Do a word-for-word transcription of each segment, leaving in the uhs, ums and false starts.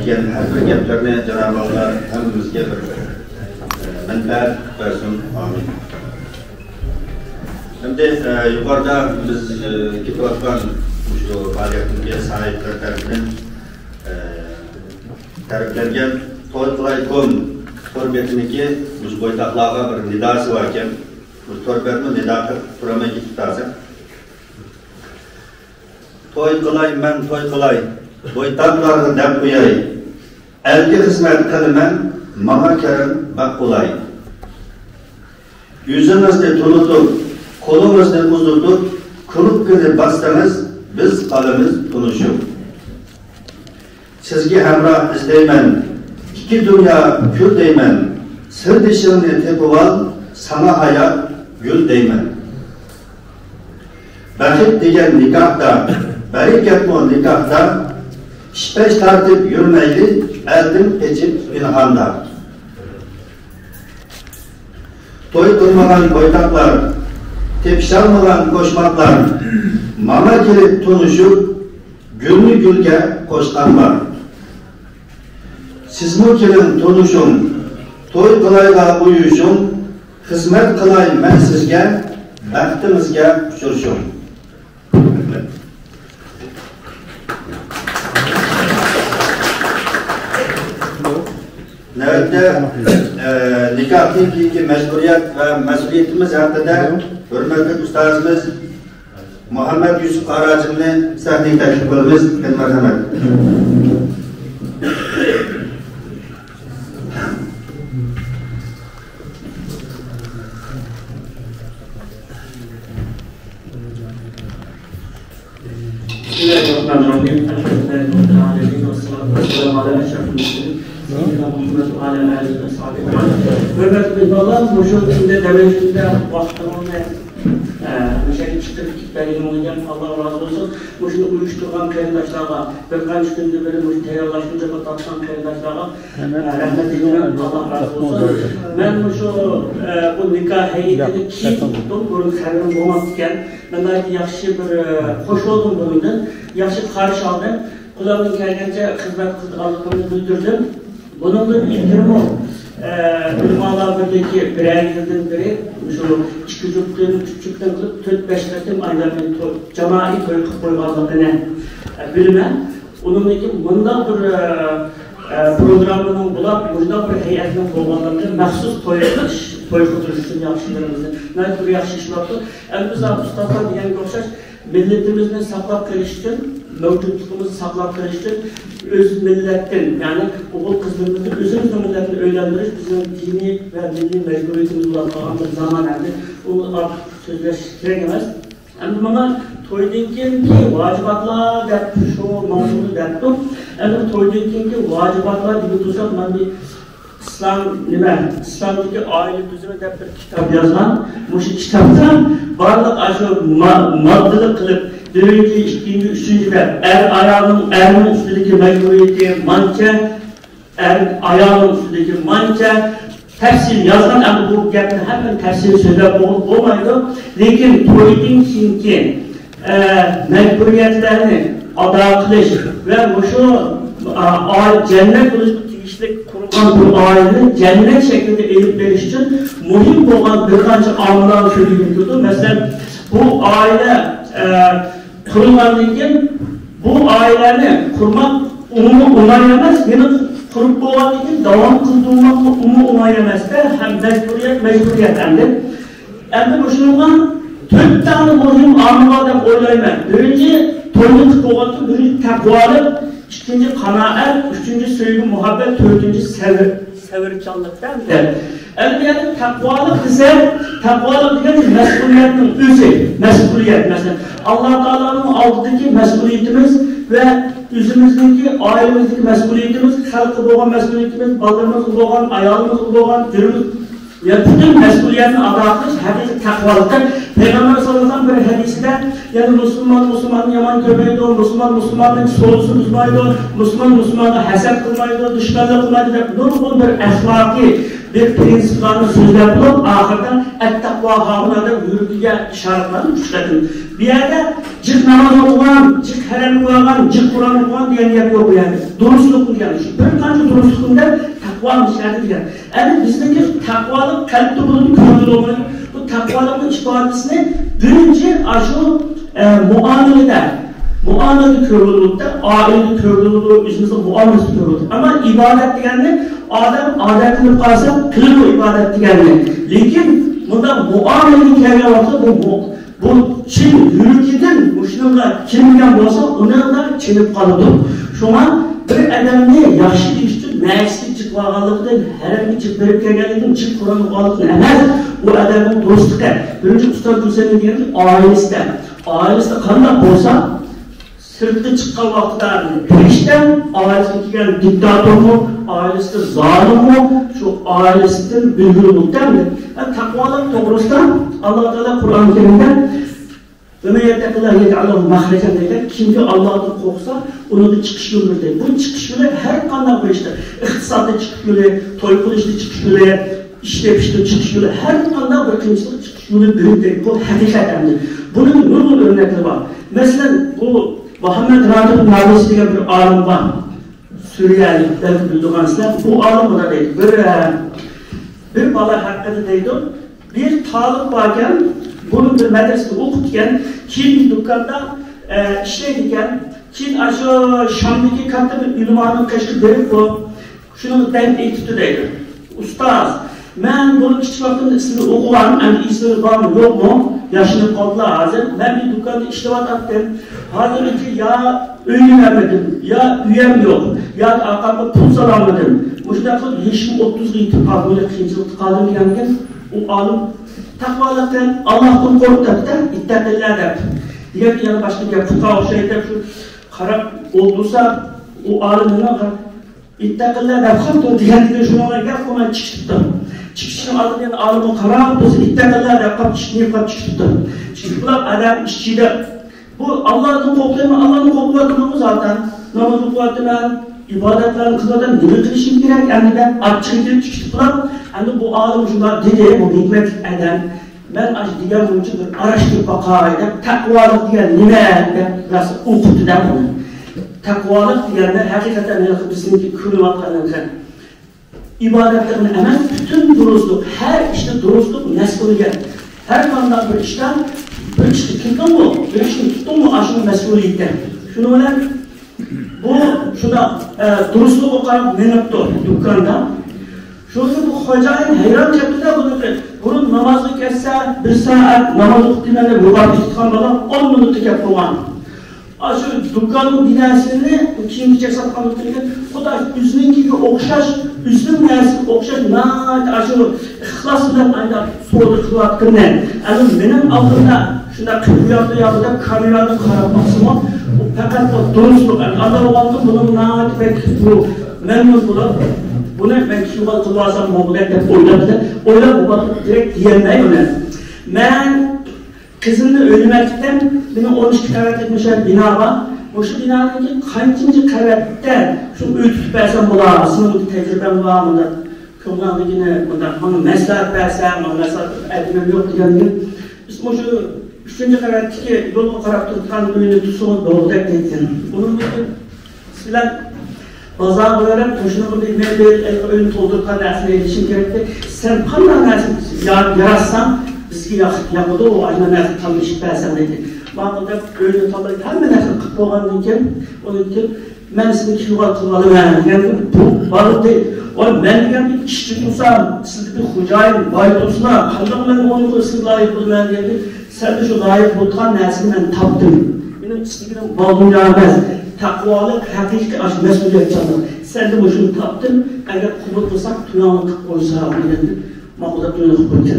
دېگەن ھەر بىر گەپلەرنى جانابىڭلار ھەممىمىزگە بىر، ئە، مەنپەئەت بەرسۇن. ئامىن. ئەمدى، ئە، يۇقىرىدا بىز، ئە، كېتىۋاتقان مۇشۇ پائالىيەتنىڭكى ساھىبلىرى تەرىپىدىن، ئە، تەرىپلەنگەن توي قىلاي كوم تور بېتىنىڭكى مۇشۇ بويتاقلارغا بىر نىداسى باركەن. مۇشۇ تور بەتمۇ نىدا قىلىپ تۇرالماي كېتىپتۇ ھازىر. توي قىلاي، مەن توي قىلاي، بويتاقلارغا دەپ قوياي. ئەلگە خىزمەت قىلىمەن، ماڭا كەرەم بەك قولاي. يۈزىڭىزنى تونۇتۇپ، قولىڭىزنى ئۇزىتىپ، كۇنۇپكىنى باسسىڭىز، بىز قالىمىز تونۇشۇپ. سىزگە ھەمراھ ئىزدەيمەن، ئىككى دۇنيا كۈل دەيمەن. سىردىشىڭنى تېپىۋال، ساڭا ھايات گۈل دەيمەن. بەخت دېگەن نىكاھتا، بەرىكەتمۇ نىكاھتا، ئىشپەش تارتىپ يۈرمەيلى، ئەلدىن قېچىپ پىنھاندا. توي قىلمىغان بويتاقلار، تېپىشالمىغان قوشماقلار، ماڭا كېلىپ تونۇشۇپ، گۈلنى گۈلگە قوشقان بار. سىزمۇ كېلىڭ تونۇشۇڭ، توي قىلايغا ئۇيۇشۇڭ، خىزمەت قىلاي مەن سىزگە، بەختىڭىزگە ئۇچرىشىڭ. نۆۋەتتە، ئە، نىكاھتىن كېيىنكى مەجبۇرىيەت ۋە مەسئۇلىيىتىمىز ھەققىدە ھۆرمەتلىك ئۇستازىمىز مۇھەممەد يۈسۈپ قاراجىمنى سەھنىگە تەكلىپ قىلىمىز. كۆپ مەرھەمەت. بسم الله الرحمن الرحيم. الحمد لله رب العالمين، والصلاة والسلام على أشرف المرسلين، سيدنا محمد وعلى آله وصحبه أجمعين. ھۆرمەتلىك مېھمانلار، مۇشۇ كۈندە دەم ئېلىش كۈندە ۋاقتىڭىزنى، ئە، مۇشۇ يەرگە چىقىرىپ كېتىپ بەرگىنىڭىز ئۈچۈن ئاللا رازى بولسۇن. مۇشۇنى ئۇيۇشتۇرغان قېرىنداشلارغا، بىر قانچە كۈندىن بېرى مۇشۇ تەييارلاشنى جاپا تارتقان قېرىنداشلارغا، ئە، رەھمەت ئېيتىمەن، ئاللا رازى بولسۇن. مەن مۇشۇ، ئە، بۇ نىكاھ ھەيئىتىنى كېيىن ئۇقتۇم، بۇرۇن خەۋىرىم بولماپتىكەن. مەن ناھايىتى ياخشى بىر، ئە، خوش بولدۇم بۇنىڭدىن. ياخشى قارشى ئالدىم. قولۇمدىن كەلگەنچە خىزمەت قىلىدىغانلىقىمنى بىلدۈردۈم. بۇنىڭدىن ئىلگىرىمۇ، ئە، ئۆلىمالار بىرلىكى بىرەر يىلدىن بېرى مۇشۇ ئىككى جۈپتىن، ئۈچ جۈپتىن قىلىپ تۆت-بەش قېتىم ئايلانما تو-، جامائىي توي قىلىپ قويغانلىقىنى، ئە، بىلىمەن. ئۇنىڭدىن كېيىن مۇنداق بىر، ئە، ئە، پروگراممىنىڭ بولۇپ، مۇنداق بىر ھەيئەتنىڭ بولغانلىقى، مەخسۇس توي قىلىش، توي قىلدۇرۇش ئۈچۈن ياخشى بىر، ناھايىتى بىر ياخشى ئىش بولۇپتۇ. ئەمدى بىز ئۇستازلار دېگەنگە ئوخشاش، مىللىتىمىزنى ساقلاپ قېلىش ئۈچۈن، مەۋجۇتلۇقىمىزنى ساقلاپ قېلىش ئۈچۈن ئۆز مىللەتتىن، يەنى ئوغۇل-قىزلىرىمىزنى ئۆزىمىزنىڭ مىللەتىنى ئۆيلەندۈرۈش بىزنىڭ دىنىي ۋە مىللىي مەجبۇرىيىتىمىز بولۇپ قالغان بىر زامان ئەمدى. ئۇنى ئارتۇق سۆزلەش كېرەك ئەمەس. ئەمدى مانا تويدىن كېيىنكى ۋاجىباتلار دەپ شۇ ماۋزۇنى دەپتۇ. ئەمدى تويدىن كېيىنكى ۋاجىباتلار دېگەن تۇرساق، مانا بىر ئىسلام نېمە؟ ئىسلامدىكى ئائىلە تۈزۈمى دەپ بىر كىتاب يازغان. مۇشۇ كىتابتا بارلىق ئاشۇ ما-، ماددىلىق قىلىپ، بىرىنچى، ئىككىنچى، ئۈچىنچى دەپ، ئەر ئايالنىڭ، ئەرنىڭ ئۈستىدىكى مەجبۇرىيىتى مانچە، ئەر ئايالنىڭ ئۈستىدىكى مانچە تەپسىل يازغان. ئەمدى بۇ گەپنى ھەممىنى تەپسىل سۆزلەپ بولۇپ بولمايدۇ. لېكىن تويدىن كېيىنكى ئە، مەجبۇرىيەتلەرنى ئادا قىلىش ۋە مۇشۇ، ئا، ئا-، جەننەت بولۇشقا تېگىشلىك قۇرۇلغان بۇ ئائىلىنى جەننەت شەكلىدە ئېلىپ بېرىش ئۈچۈن مۇھىم بولغان بىر قانچە ئامىللارنى سۆزلىگىلى كېلىدۇ. مەسىلەن، بۇ ئائىلە، ئە، قۇرۇلغاندىن كېيىن بۇ ئائىلەنى قۇرماق ئۇمۇ ئوڭاي ئەمەس، يەنە قۇرۇپ بولغاندىن كېيىن داۋام قىلدۇرماقمۇ ئۇمۇ ئوڭاي ئەمەس-دە، ھەم مەجبۇرىيەت، مەجبۇرىيەت ئەمدى. ئەمدى مۇشۇنىڭغا تۆت دانە مۇھىم ئامىل بار دەپ ئويلايمەن. بىرىنچى، توينى قىلىپ بولغاندىن كېيىن بىرىنچى تەقۋالىق، ئىككىنچى قانائەت، ئۈچىنچى سۆيگۈ، مۇھەببەت، تۆتىنچى سەۋر، سەۋرچانلىق دەمدى. ئەمدى يەنى تەقۋالىق دېسە، تەقۋالىق دېگەن مەسئۇلىيەتنىڭ ئۆزى، مەسئۇلىيەت. مەسىلەن، ئاللا تائالانىڭ ئالدىدىكى مەسئۇلىيىتىمىز ۋە ئۆزىمىزنىڭكى، ئائىلىمىزدىكى مەسئۇلىيىتىمىز، خەلققە بولغان مەسئۇلىيىتىمىز، بالىلىرىمىزغا بولغان، ئايالىمىزغا بولغان، جۈرىمىز، يەنى پۈتۈن مەسئۇلىيەتنى ئادا قىلىش ھەقىقىي تەقۋالىقتۇر. پەيغەمبەر ساللاللاھۇ ئەلەيھى ۋەسەللەم بىر ھەدىسىدە، يەنى مۇسۇلمان مۇسۇلماننى يامان كۆرمەيدۇ، مۇسۇلمان مۇسۇلماننىڭ سودىسىنى بۇزمايدۇ، مۇسۇلمان مۇسۇلمانغا ھەسەت قىلمايدۇ، دۈشمەنلىك قىلمايدۇ دەپ نۇرغۇن بىر ئەخلاقىي بىر پىرىنسىپلارنى سۆزلەپ بولۇپ، ئاخىرىدا ئەتتەقۋا ھاھۇنا دەپ يۈرىكىگە ئىشارە قىلغان ئۈچ قېتىم. بۇ يەردە جىق ناماز ئوقۇغان، جىق ھەرەمگە بارغان، جىق قۇرئان ئوقۇغان دېگەن گەپ يوق بۇ يەردە. دۇرۇسلۇقنى دېگەن، شۇ بىر قانچە دۇرۇسلۇقنى دەپ تەقۋانى ئىشلەتتى دېگەن. ئەمدى بىزنىڭكى تەقۋالىق قەلبتە بولىدۇ، كۆڭۈلدە بولمايدۇ. بۇ تەقۋالىقنىڭ ئىپادىسىنى بىرىنچى ئاشۇ، ئە، مۇئامىلىدە، مۇئامىلىدە كۆرۈلىدۇ، ئائىلىدە كۆرۈلىدۇ، ئۆزىمىزنىڭ مۇئامىلىسىدە كۆرۈلىدۇ. ئەمما ئىبادەت دېگەننى ئادەم ئادەتلىنىپ قالسا قىلىدۇ ئىبادەت دېگەننى. لېكىن مۇنداق مۇئامىلىگە كەلگەن ۋاقىتتا بۇ مۇ-، بۇ چىن يۈرىكىدىن مۇشۇنىڭغا كىرمىگەن بولسا، ئۇنىڭدا چېنىپ قالىدۇ. شۇڭا بىر ئادەمنى ياخشى دېيىش ئۈچۈن مەسچىتكە جىق بارغانلىقىدىن، ھەرەمگە جىق بېرىپ كەلگەنلىكىدىن جىق قۇرئان ئوقۇغانلىقىدىن ئەمەس، ئۇ ئادەمنىڭ دوستلۇقى. بىرىنچى ئۇستاز ھۈسەيننىڭ دېگەنكى ئائىلىسىدە، ئائىلىسىدە قانداق بولسا، سىرتقا چىققان ۋاقتىدا پەرىشتە، ئائىلىسىگە كەلگەن دىكتاتورمۇ، ئائىلىسىدە زالىممۇ، شۇ ئائىلىسىدىن بىلگىلى بولىدۇ. تەقۋالىق توغرىسىدا ئاللا تائالا قۇرئان كەرىمدە، «ۋە مەن يەتتەقىللاھە يەجئەل لەھۇ مەخرەجەن» دەيدۇ. كىمكى ئاللادىن قورقسا، ئۇنىڭغا چىقىش يولى بىر دەيدۇ. بۇ چىقىش يولى ھەر قانداق بىر ئىشتا، ئىقتىسادتا چىقىش يولى، توي قىلىشتا چىقىش يولى، ئىش تېپىشتا چىقىش يولى، ھەر قانداق بىر قىيىنچىلىق چىقىش يولى بىر دەيدۇ. بۇ ھەقىقەت ئەمدى. بۇنىڭ نۇرغۇن ئۆرنەكلىرى بار. مەسىلەن، بۇ مۇھەممەد راتىب نابۇسى دېگەن بىر ئالىم بار. سۈرىيەلىك، بەلكى بىلىدىغانسىلەر. بۇ ئالىم مۇنداق دەيدۇ. بىر، بىر بالا ھەققىدە دەيدۇ. بىر تالىپ باركەن، بۇرۇن بىر مەدرىسىدە ئوقۇپتىكەن، كېيىن دۇكاندا، ئە، ئىشلەيدىكەن. كېيىن ئاشۇ شامدىكى كاتتا بىر ئۆلىمانىڭ قېشىغا بېرىپ، بۇ شۇنىڭغا دەپ ئېيتىپتۇ دەيدۇ. ئۇستاز، مەن بۇرۇن كىچىك ۋاقتىمدا سىزنى ئوقۇغان، ئەمدى ئېسىڭىزدە بارمۇ، يوقمۇ؟ ياشىنىپ قالدىلا ھازىر. مەن بىر دۇكاندا ئىشلەۋاتاتتىم. ھازىرغىچە يا ئۆيلىنەلمىدىم، يا ئۆيەم يوق، يا ئارقامغا پۇل سالالمىدىم. مۇشۇنداق قىلىپ يېشىم ئوتتۇزغا يېتىپ قالدى، بۇنداق قىيىنچىلىقتا قالدىم دېگەندىكىن، ئۇ ئالىم تەقۋالىقتىن، ئاللاھتىن قورق دەپتۇ، ئىتتەقىللا دەپ. دېگەن يەنە باشقا گەپ، خۇدا ئوخشايدۇ دەپ شۇ قاراپ ئولتۇرسا، ئۇ ئالىم نېمە ئىتتەقىللا دەپ قاپتۇ دېگەندىكىن شۇنىڭغا گەپ قىلماي چىقىپتۇ. چىقىشنىڭ ئالدىدا يەنە ئالىمغا قاراپ تۇرسا، ئىتتەقىللا دەپ قاپ چىقىپ، قاپ چىقىپتۇ. چىقىپلا ئادەم ئىچىدە بۇ ئاللادىن قورقۇيمەن، ئاللادىن قورقۇۋاتىمەنغۇ زاتەن. ناماز ئوقۇۋاتىمەن، ئىبادەتلەرنى قىلىۋاتىمەن، نېمە قىلىشىم كېرەك ئەمدى دەپ ئاچچىقى كېلىپ چىقىپ بولۇپ، ئەمدى بۇ ئالىم شۇنداق دېدى، بۇ ھېكمەتلىك ئادەم، مەن ئاشۇ دېگەن بويىچە بىر ئاراشتۇرۇپ باقاي دەپ، تەقۋالىق دېگەن نېمە دەپ راسا ئوقۇپتۇ-دە بۇنى. تەقۋالىق دېگەندە ھەقىقەتەن ھېلىقى بىزنىڭكى كۆرۈۋاتقان ئىبادەتلىرىنى ئەمەس، پۈتۈن دۇرۇسلۇق، ھەر ئىشتا دۇرۇسلۇق مەسئۇلىيەت. ھەر قانداق بىر ئىشتا بىر ئىشقا كىردىڭمۇ، بىر ئىشنى تۇتتۇڭمۇ، ئاشۇنىڭ مەسئۇلىيىتى. شۇنىڭ بىلەن بۇ شۇنداق، ئە، دۇرۇسلۇققا قاراپ مېڭىپتۇ دۇكاندا. شۇنىڭ بۇ خوجايىن ھەيران كەپتۇ-دە، بۇنىڭكى بۇرۇن نامازغا كەتسە، بىر سائەت ناماز ئوقۇپ كېلىمەن دەپ يوقاپ كېتىدىغان بالا ئون مىنۇتتا كەپ بولغان. ئاشۇ دۇكاننىڭ بىناسىنى كىيىم-كېچەك ساتقان بولۇپ كەلگەن، خۇددى ئۆزىنىڭكىگە ئوخشاش، ئۆزىنىڭ نەرسىگە ئوخشاش، ناھايىتى ئاشۇ ئىخلاس بىلەن ئايلاپ سودا قىلىۋاتقىنى. ئەمما مېنىڭ ئالدىمدا شۇنداق قىلىپ، بۇ ياقتا، ياقتا كامېرادىن قاراپ باقسىمۇ، ئۇ پەقەت بۇ دۇرۇسلۇق، ئەمما ئالدىغاندا بۇنىڭ ناھايىتى بەك بۇ مەمنۇن بولۇپ، بۇنى مەن كىيىۋال قىلىۋالسام بولغۇدەك دەپ ئويلاپتۇ. ئويلاپ بولۇپ دىرېكت دېيەلمەي ئۇنى. مەن قىزىمنى ئۆيلىمەكچىكەن، مېنىڭ ئون ئىككى قەۋەتلىك مۇشۇ بىنا بار. مۇشۇ بىنانىڭكى قانچىنچى قەۋەتتە شۇ ئۆي تۇتۇپ بەرسەم بولا؟ سېنىڭ تەجرىبەڭ بار، مۇنداق كۆڭلۈڭدىكىنى مۇنداق ماڭا مەسلىھەت بەرسەڭ، ماڭا مەسلىھەت بەرسەڭ، ئەدىمىم يوق دېگەندىن، بىز مۇشۇ ئۈچىنچى قەۋەتتىكى يولغا قاراپ تۇرۇۋاتقان ئۆينى تۇتسىڭىز بولغۇدەك دەيتتىم. ئۇنىڭدىن كېيىن سىلەر بازارغا بېرىپ، مۇشۇنىڭغا بىر مەن بىر ئۆينى تولدۇرغان نەرسىنى ئېلىشىم كېرەكتى. سەن قانداق نەرسە يا-، ياراتساڭ، بىزگە ياق-، ياقىدۇ، ئاشۇنداق نەرسە تاللىشىپ بەرسەڭ دېدى. ماقۇل دەپ ئۆينى تاللاپ، ھەممە نەرسىنى قىلىپ بولغاندىن كېيىن، ئۇنىڭدىن كېيىن مەن سېنى كىيىۋال قىلىۋالىمەن دېگەندىن بۇ باردى. ۋاي، مەن دېگەن بىر ئىشچى تۇرسام، سىزدە بىر خوجايىن باي تۇرسىلا، قانداق مەن ئۇنىڭغا سىزگە لايىق بولىمەن دېگەندىن، سەندە شۇ لايىق بولىدىغان نەرسىنى مەن تاپتىم. مېنىڭ ئىستىگىنىم بال دۇنيا ئەمەس، تەقۋالىق، ھەقىقىي ئاشۇ مەسئۇلىيەتچانلىق. سەندە مۇشۇنى تاپتىم، ئەگەر قوبۇل قىلساڭ، تويۇڭنى قىلىپ قويساڭ دېگەندىن، ماقۇل دەپ تويۇنى قىلىپ قويدى.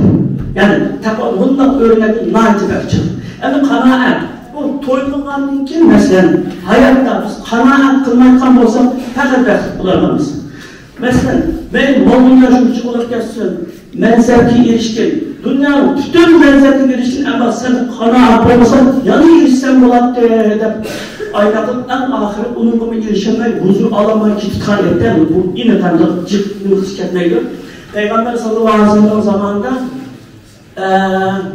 يەنى تەقۋا مۇنداق ئۆرنەكتىن ناھايىتى بەك جىق. ئەمدى قانائەت. بۇ توي قىلغاندىن كېيىن، مەسىلەن، ھاياتتا بىز قانائەت قىلمايدىغان بولساق، پەقەت بەختلىك بولالمايمىز. مەسىلەن، مەيلى مال دۇنيا شۇنچە بولۇپ كەتسۇن، مەنسەپكە ئېرىشكىن، دۇنيانىڭ پۈتۈن مەنسەپكە ئېرىشكىن، ئەمما سەن قانائەت بولمىساڭ، يەنە ئېرىشسەم بولاتتى دەپ ئايلاپ، ئەڭ ئاخىرى ئۇنىڭغىمۇ ئېرىشەلمەي، ھۇزۇر ئالالماي كېتىدىغان گەپتە، بۇ ئېنىقەن جىق نېمە قىلىش كەتمەيدۇ. پەيغەمبەر ساللاللاھۇ ئەلەيھى ۋەسەللەم زامانىدا، ئە،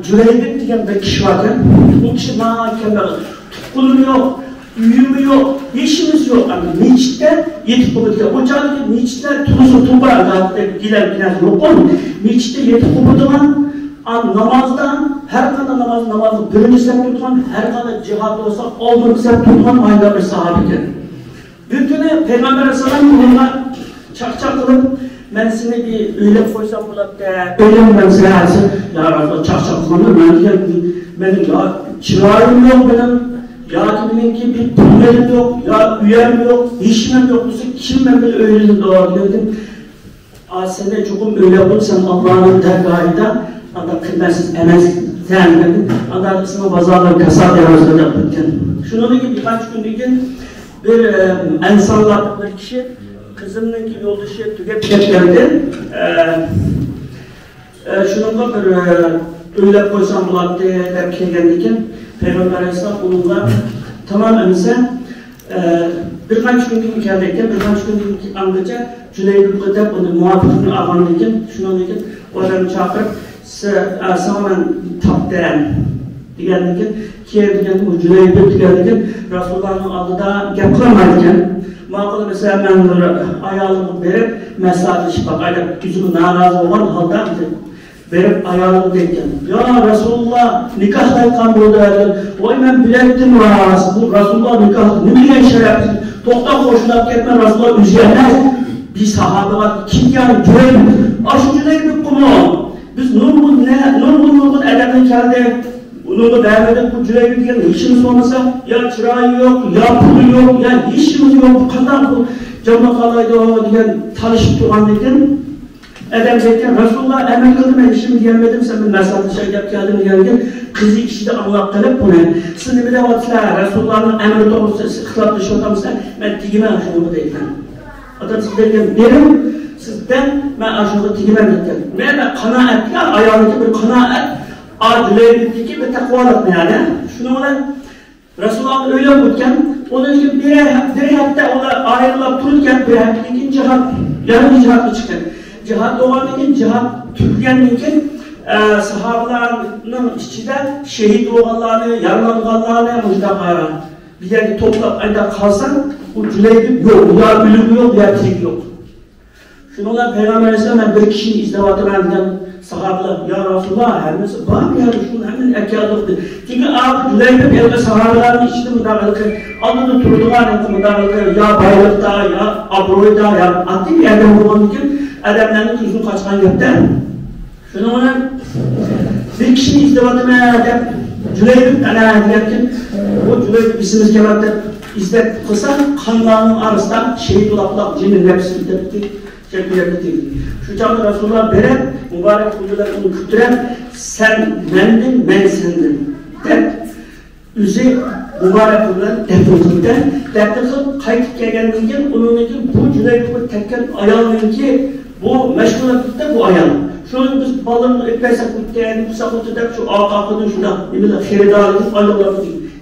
جۇلەيبىب دېگەن بىر كىشى باركەن. ئۇ كىشى ناھايىتى كەمبەغەل. تۇغقىنىمۇ يوق، ئۆيىمۇ يوق، ھېچنېمىسى يوق. ئەمدى مەسچىتتە يېتىپ قوپىدىكەن. ئۇ چاغدىكى مەسچىتلەر تولىسى توپا، گىلەم، گىلەم يوققۇ. مەسچىتتە يېتىپ قوپىدىغان، ئا، نامازدا، ھەر قانداق ناماز، نامازنىڭ بىرىنچى سەپتە تۇرىدىغان، ھەر قانداق جىھادتا بولسا ئالدىنقى سەپتە تۇرىدىغان مانداق بىر ساھابە ئىكەن. بىر كۈنى پەيغەمبەر ئەلەيھىسسالام ئۇنىڭغا چاقچاق قىلىپ، مەن سېنى بىر ئۆيلەپ قويسام بولاتتى، ئۆيلەنمەمسەن؟ يا رەسۇلاللا، چاقچاق قىلماڭ، مەن دېگەن، مېنىڭ يا چىرايىم يوق مېنىڭ، ياكى مېنىڭكى بىر پۇل مېلىم يوق، يا ئۆيەم يوق، ھېچنېمەم يوق دېسە، كىم مەن بىلەن ئۆيلىنىدۇ دېگەندىن، ئا، سېنى چوقۇم ئۆيلەپ قويۇپ، سەن ئاللانىڭ دەرگاھىدا ئانداق قىممەتسىز ئەمەسسەن دېگەندىن، ئانداق سېنىڭ بازارلىرىڭ كاسات يارىسىدا دەپ كەتكەن. شۇنىڭدىن كېيىن بىر قانچە كۈندىن كېيىن بىر، ئە، ئەنسارلاردىن بىر كىشى قىزىمنىڭكى يولدىشى تۈگەپ كەتكەندىن، ئە، ئە، شۇنىڭغا بىر، ئە، ئۆيلەپ قويسام بولاتتى دەپ كەلگەندىكىن، پەيغەمبەر ئەلەيھىسسالام ئۇنىڭغا، تامام ئەمىسە، ئە، بىر قانچە كۈندىن كېيىن كەلدى ئىكەن، بىر قانچە كۈندىن كېيىن ئاڭغىچە جۇلەيبىبقا دەپ ئۇنى مۇۋاپىقىنى ئالغاندىن كېيىن، شۇنىڭدىن كېيىن ئۇ ئادەمنى چاقىرىپ، سى-، ئە، ساڭا مەن تاپتىم دېگەندىن كېيىن، كېيىن دېگەن ئۇ جۇلەيبىب دېگەندىن كېيىن رەسۇلۇللانىڭ ئالدىدا گەپ قىلالمايدىكەن. ماقۇل، مەسىلەن، مەن بىر ئايالىمغا بېرىپ مەسلىھەتلىشىپ باقاي دەپ، ئۆزىمۇ نارازى بولغان ھالدا بېرىپ ئايالىغا دەيدىكەن، يا رەسۇلۇللا، نىكاھلايدىغان بولدى دەپ. ۋاي، مەن بىلەتتىم راست، بۇ رەسۇلۇللا نىكاھ نېمە دېگەن شەرەپ؟ توختا، قوشۇلاپ كەتمە، رەسۇلۇللا ئۆزى ئەمەس، بىر ساھابە بار، كىم ئىكەن؟ جۇلەيبىب. ئاشۇ جۇلەيبىبقىمۇ بىز نۇرغۇن، نە-، نۇرغۇن، نۇرغۇن ئادەملەر كەلدى. ئۇنىڭغا بەرمىدۇق، بۇ جۇلەيبىب دېگەن ھېچنېمىسى بولمىسا، يا چىرايى يوق، يا پۇلى يوق، يا ھېچنېمىسى يوق، بۇ قانداق بۇ جاماقالايدۇ دېگەن تالىشىپ تۇرغاندىكىن، ئادەم دەيدىكەن، رەسۇلۇللا ئەمىر قىلدى، مەن ھېچنېمە دېيەلمىدىم، سەن بىر مەسلىھەتلىشەي دەپ كەلدىم دېگەنگە، قىزى ئىچىدە ئاڭلاپ قېلىپ بۇنى، سىز نېمە دەۋاتىسىلەر؟ رەسۇلۇللانىڭ ئەمرى توغرىسىدا سىز ئىختىلاپلىشىۋاتامسىلەر؟ مەن تېگىمەن شۇنىڭغا دەيدىكەن. ئاتام سىز دەيدىكەن، بېرىڭ، سىز دەڭ، مەن ئاشۇنىڭغا تېگىمەن دەيدىكەن. مەن قانائەت دېگەن ئايالنىڭكى بىر قانائەت، ئادىلەيلىكتىكى بىر تەقۋالىق، يەنى شۇنىڭ بىلەن رەسۇلۇللاھنى ئۆيلەپ ئۆتكەن، ئۇنىڭ كېيىن بىر ھەپ-، بىر ھەپتە ئۇلار ئايرىلىپ تۇرىدىكەن، بىر ھەپتىدىن كېيىن جىھاد، يەنە جىھادقا چىققان. جىھاد بولغاندىن كېيىن، جىھاد تۈگىگەندىن كېيىن، ئە، ساھابىلارنىڭ ئىچىدە شېھىت بولغانلارنى، يارىلانغانلارنى مۇشۇنداق، ئە، بىر يەرگە توپلاپ ئايدا قالساڭ، ئۇ جۇلەيبىب يوق، يا ئۆلۈمى يوق، يا تىرىكى يوق. شۇنىڭ بىلەن پەيغەمبەر ئەلەيھىسسالام، مەن بىر كىشىنى ئىزدەۋاتىمەن دېگەن ساھابىلەر، يا رەسۇلۇللا، ھەممىسى بار بۇ يەردە، شۇنى ھەممىنى ئەكەلدۇق دېدى. چۈنكى ئابۇ جۇلەيبىب ھېلىقى ساھابىلەرنىڭ ئىچىدە مۇنداق ھېلىقى ئالدىدا تۇرىدىغان ھېلىقى مۇنداق ھېلىقى يا بايلىقتا، يا ئابرۇيدا، يا ئاددىي بىر ئادەم بولغاندىكىن، ئادەملەرنىڭ كۆزىدىن قاچقان گەپتە. شۇنىڭ بىلەن بىر كىشىنى ئىزدەۋاتىمەن دەپ جۇلەيبىب ئەنە دېگەنكىن، بۇ جۇلەيبىب ئېسىمىزگە كەلمەپتۇ دەپ ئىزدەپ قىلسا، قانلارنىڭ ئارىسىدا شېھىت بولاپلا جېنى نەپسى كېتەتتى، شەكىللەردە تېگىدى. شۇ چاغدا رەسۇلۇللا بېرىپ، مۇبارەك قولى بىلەن ئۇنى كۈتتۈرۈپ، سەن مەندىن، مەن سەندىن دەپ، ئۆزى مۇبارەك قولى بىلەن دەپنە قىلدى. دەپنە قىلىپ قايتىپ كەلگەندىن كېيىن، ئۇنىڭدىن كېيىن بۇ جۇلەيبىبقا تەگكەن ئايالنىڭكى بۇ مەشغۇلاتتا بۇ ئايال. شۇنى بىز بالىلىرىمىزغا ئېلىپ بەرسەك بولدى، بۇ ساقلىتى دەپ شۇ ئارقا ئارقىدىن شۇنداق نېمىلەر خېرىدارلىق ئاياللار.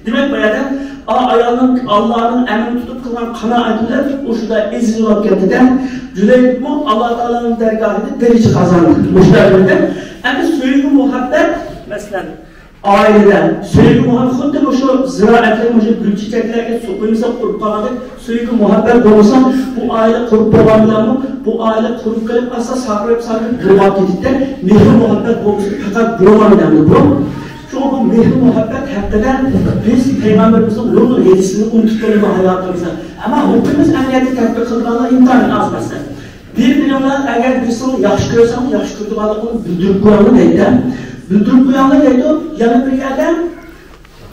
دېمەك، بۇ يەردە ئا ئايالنىڭ ئاللانىڭ ئەمرىنى تۇتۇپ قىلغان قانائەت بىلەن ئۇ شۇنداق ئەزىز بولۇپ كەتتى-دە، جۇلەيبىبمۇ ئاللا تائالانىڭ دەرگاھىدا دەرىجە قازاندى. مۇشۇنداق بىلدى. ئەمدى سۆيگۈ مۇھەببەت، مەسىلەن، ئائىلىدە سۆيگۈ مۇھەببەت خۇددى مۇشۇ زىرائەتلەر، مۇشۇ گۈل چېچەكلەرگە سۇ قۇيمىسا قۇرۇپ قالغاندەك، سۆيگۈ مۇھەببەت بولمىسا، بۇ ئائىلە قۇرۇپ بولغان بىلەنمۇ، بۇ ئائىلە قۇرۇپ قېلىپ، ئاستا ساقىراپ، ساقىراپ بۇرغاپ كېتىدىكەن. مېھىر مۇھەببەت بولمىسا، پەقەت بۇرىمايدۇ ئەمدى بۇ. شۇڭا بۇ مېھىر مۇھەببەت ھەققىدە بىز پەيغەمبىرىمىزنىڭ نۇرغۇن ھەدىسلىرىنى ئۇنتۇپ قالىمىز ھاياتىمىزدا. ئەمما ھۆكۈمىمىز ئەمەلىيەتتە تەتبىق قىلىدىغانلار ئىنتايىن ئاز مەسىلە. بىر بىرىڭلار ئەگەر بىرسىنى ياخشى كۆرسەڭ، ياخشى كۆرىدىغانلىقىڭنى بىلدۈرۈپ قويۇڭلار دەيدۇ. بىلدۈرۈپ قويۇڭلار دەيدۇ. يەنە بىر يەردە،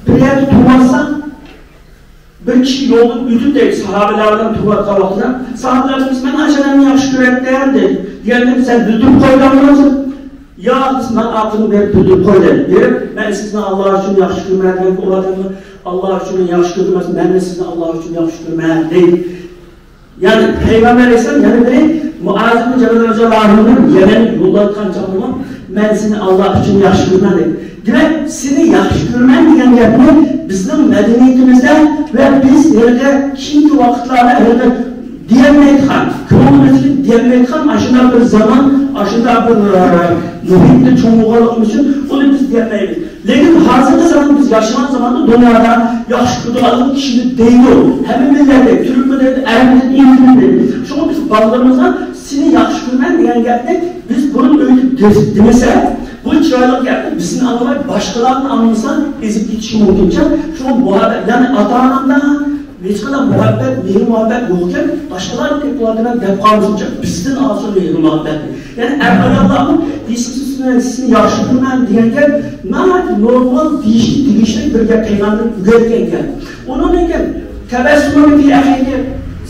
بىر يەردە تۇرۇۋالساڭ، بىر كىشى يولدىن ئۆتۈپ دەيدۇ، ساھابىلەر بىلەن تۇرۇۋاتقان ۋاقتىدا، ساھابىلەر دېدى، مەن ئاشۇ ئادەمنى ياخشى كۆرەتتىم دەيدۇ. دېگەندىن سەن بىلدۈرۈپ قويدۇڭمۇ؟ ياق، دېسە، مەن ئارقىدىن بېرىپ بىلدۈرۈپ قوي دەيدۇ. بېرىپ، مەن سىزنى ئاللا ئۈچۈن ياخشى كۆرىمەن دېگەن ئۇ ئادەمنى ئاللا ئۈچۈن ياخشى كۆردى ئەمەس، مەن دە سىزنى ئاللا ئۈچۈن ياخشى كۆرىمەن دەيدۇ. يەنى پەيغەمبەر ئەلەيھىسسالام يەنە بىرى مۇئاز ئىبن جەبەل رەزىياللاھۇ ئەنھۇنى يەمەنگە يوللايدىغان چاغدىمۇ، مەن سېنى ئاللا ئۈچۈن ياخشى كۆرىمەن دەيدۇ. دېمەك، سېنى ياخشى كۆرىمەن دېگەن گەپنى بىزنىڭ مەدەنىيىتىمىزدە ۋە بىز ھېلىقى كېيىنكى ۋاقىتلاردا ھېلىقى دېيەلمەيدىغان، كۆڭلىمىزگە دېيەلمەيدىغان ئاشۇنداق بىر زامان، ئاشۇنداق بىر، ئە، مۇھىتتا چوڭ بولغانلىقىمىز ئۈچۈن ئۇنى بىز دېيەلمەيمىز. لېكىن ھازىرقى زامان، بىز ياشىغان زاماندا دۇنيادا ياخشى كۆرىدىغانلىقىنى كىشىلەر دەيدۇ. ھەممە مىللەتتە، تۈركمۇ دەيدۇ، ئەرەبمۇ دەيدۇ، ئىنگلىزمۇ دەيدۇ. شۇڭا بىز بالىلىرىمىزغا سېنى ياخشى كۆرىمەن دېگەن گەپنى بىز بۇرۇن ئۆيدە دېمىسەك، بۇ چىرايلىق گەپنى بىزدىن ئاڭلىماي، باشقىلاردىن ئاڭلىسا، ئېزىپ كېتىشى مۇمكىنكەن. شۇڭا مۇھەببەت، يەنى ئاتا-ئانامدا ھېچقانداق مۇھەببەت، مېھىر-مۇھەببەت يوقكەن، باشقىلاردىن كۆرۈۋاتىمەن دەپ قالمىسۇنچە، بىزدىن ئالسۇن مېھىر-مۇھەببەتنى. يەنى ئەر-ئاياللارمۇ «بىسمىسىز سىزنى ياخشى كۆرىمەن» دېگەن گەپ ناھايىتى نورمال، دېيىشكە تېگىشلىك بىر گەپ، پەيغەمبەر ئۆگەتكەن گەپ. ئۇنىڭدىن كېيىن «تەبەسسۇمۇكە فى ئەخىكە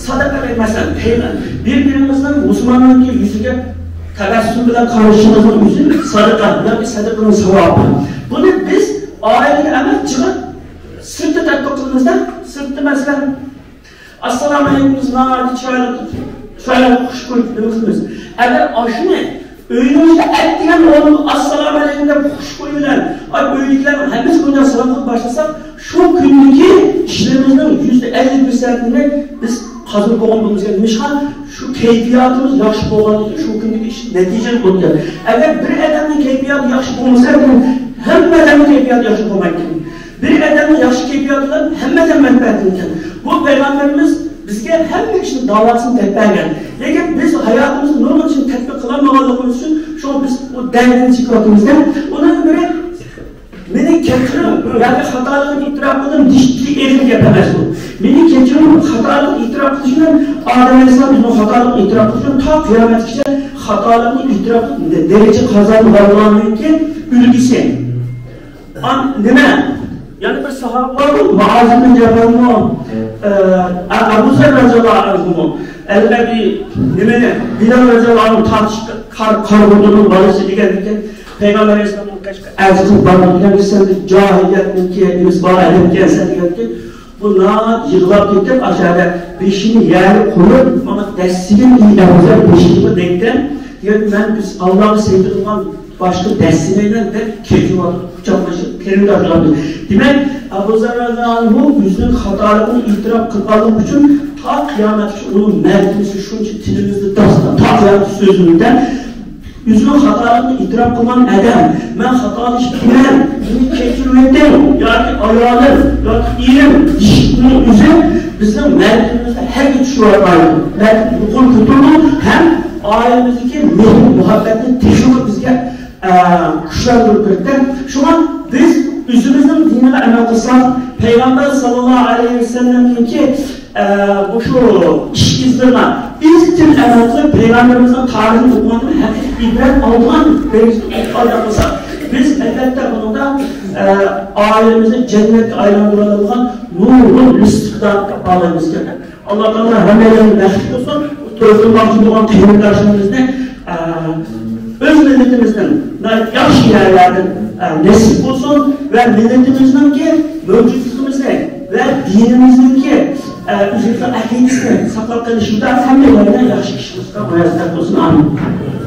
سەدەقە» دەپ، مەسىلەن، پەيغەمبەر بىر-بىرىڭىزنىڭ مۇسۇلماننىڭكى يۈزىگە تەبەسسۇم بىلەن قارىشىڭىزنىڭ ئۆزى سەدەقە، ياكى سەدەقىنىڭ ساۋابى. بۇنى بىز ئائىلىدە ئەمەس، جىق سىرتتا تەتبىق قىلىمىزدا، سىرتتا، مەسىلەن، «ئەسسالامۇ ئەلەيكۇم، سىز ناھايىتى چىرايلىق، چىرايلىق، خۇشخۇي» دەپ قىلىمىز. ئەگەر ئاشۇنى ئۆينىڭ ئىچىدە ئەتىگەن ئورنىدا «ئەسسالامۇ ئەلەيكۇم» دەپ خۇشخۇي بىلەن، ئاي، ئۆيدىكىلەرنىڭ ھەممىسى بۇنى سالام قىلىپ باشلىساق، شۇ كۈندىكى ئىشلىرىمىزنىڭ يۈزدە ئەللىك پىرسەنتىنى بىز قازىنىپ بولغان بولىمىز. نېمىشقا؟ شۇ كەيپىياتىمىز ياخشى بولغاندىكىن شۇ كۈندىكى ئىش نەتىجىلىك بولىدىكەن. ئەگەر بىر ئادەمنىڭ كەيپىياتى ياخشى بولمىسا، ھەممە ئادەمنىڭ كەيپىياتى ياخشى بولمايدىكەن. بىر ئادەمنىڭ ياخشى كەيپىياتى بىلەن ھەممە ئادەم مەنپەئەتلىنىدىكەن. بۇ پەيغەمبىرىمىز بىزگە ھەممە ئىشنىڭ داۋاسىنى دەپ بەرگەن. لېكىن بىز ھاياتىمىزدا نۇرغۇن ئىشنى تەتبىق قىلالمىغانلىقىمىز ئۈچۈن شۇڭا بىز ئۇ دەردىنى چېكىۋاتىمىز-دە. ئۇنىڭ بىرى، «مېنى كەچۈرۈڭ، ياكى خاتالىقىمنى ئېتىراپ قىلدىم» دېيىش ئېغىر گەپ ئەمەس بۇ. «مېنى كەچۈرۈڭ، خاتالىقنى ئېتىراپ قىلىش بىلەن ئادەم ئەلەيھىسسالام ئۆزىنىڭ خاتالىقىنى ئېتىراپ قىلىش بىلەن تا قىيامەتكىچە خاتالىقنى ئېتىراپ قىلىپ دەرىجە قازانغانلارنىڭكى ئۈلگىسى.» ئان-، نېمە؟ يەنە بىر ساھابە بارغۇ، مۇئاز ئىبن جەبەلمۇ، ئە، ئە، ئەبۇ زەر رەزىياللاھۇ ئەنھۇمۇ. ئەللەزى، نېمىنى؟ بىلال رەزىياللاھۇ ئەنھۇ تارتىشقا قار-، قارىغۇدۇننىڭ بالىسى دېگەندىكىن، پەيغەمبەر ئەلەيھىسسالامنىڭ قېشىغا ئەرز قىلىپ بارغان دېگەن، سەندە جاھىلىيەتنىڭكى نېمىسى بار ئادەمكەنسەن دېگەندىكىن، بۇ ناھايىتى يىغلاپ كېتىپ، ئاشۇ يەردە بېشىنى يەرگە قويۇپ، ماڭا دەسسىگىن، ئى ئەبۇ زەر، بېشىڭنى دەيدىكەن. دېگەن، مەن بىز ئاللاغا سەجدە قىلغان باشقا دەسسىمەيمەن دەپ كېچىۋاتىدۇ، قۇچاقلىشىپ، قېرىنداشلار. دېمەك، ئەبۇ زەر رەزىياللاھۇ ئەنھۇ ئۆزىنىڭ خاتالىقىنى ئېتىراپ قىلغانلىقى ئۈچۈن تا قىيامەتكىچە ئۇنىڭ مەرتىۋىسى شۇنچە تىلىمىزدا داستان، تا قىيامەتكىچە سۆزلىنىدۇ. ئۆزىنىڭ خاتالىقىنى ئېتىراپ قىلغان ئادەم، «مەن خاتالىشىپتىمەن، مېنى كەچۈرۈۋېتىڭ» ياكى «ئايالىم» ياكى «ئېرىم» دېيىشنىڭ ئۆزى بىزنىڭ مەرتىۋىمىزنى ھەرگە چۈشۈرۈۋەتمەيدۇ. مەرتىۋە يۇقىرى كۆتۈرىدۇ ھەم ئائىلىمىزدىكى مېھىر-مۇھەببەتنى تېخىمۇ بىزگە ئە، كۈچلەندۈرۈپ بېرىدۇ. شۇڭا بىز ئۆزىمىزنىڭ دىنىغا ئەمەل قىلساق، پەيغەمبەر ساللاللاھۇ ئەلەيھى ۋەسەللەمنىڭكى، ئە، مۇشۇ ئىش ئىزلىرىغا ئىزچىل ئەمەل قىلىپ، پەيغەمبىرىمىزنىڭ تارىخىنى ئوقۇغاندىن ھەقىقىي ئىبرەت ئالىدىغان دەرىجىدە ئوقۇغاندەك قىلساق، بىز ئەلۋەتتە بۇنىڭدا، ئە، ئائىلىمىزنى جەننەتكە ئايلاندۇرالىغان نۇرغۇن مىسلىقلارنى تاپالايمىز ئىكەن. ئاللا تائالا ھەممەيلەننى بەختلىك قىلسۇن. توي قىلماقچى بولغان قېرىنداشلىرىمىزنى، ئە، ئۆز مىللىتىمىزدىن، ياخشى يەرلەردىن، ئە، نېسىپ بولسۇن ۋە مىللىتىمىزنىڭكى مەۋجۇتلۇقىمىزنى ۋە دىنىمىزنىڭكى، ئە، ئۆزىمىزنىڭ ئەقىدىسىنى ساقلاپ قېلىشىمىزدا ھەممەيلەننى ياخشى كىشى قىلسۇن، مۇيەسسەر قىلسۇن. ئامىن.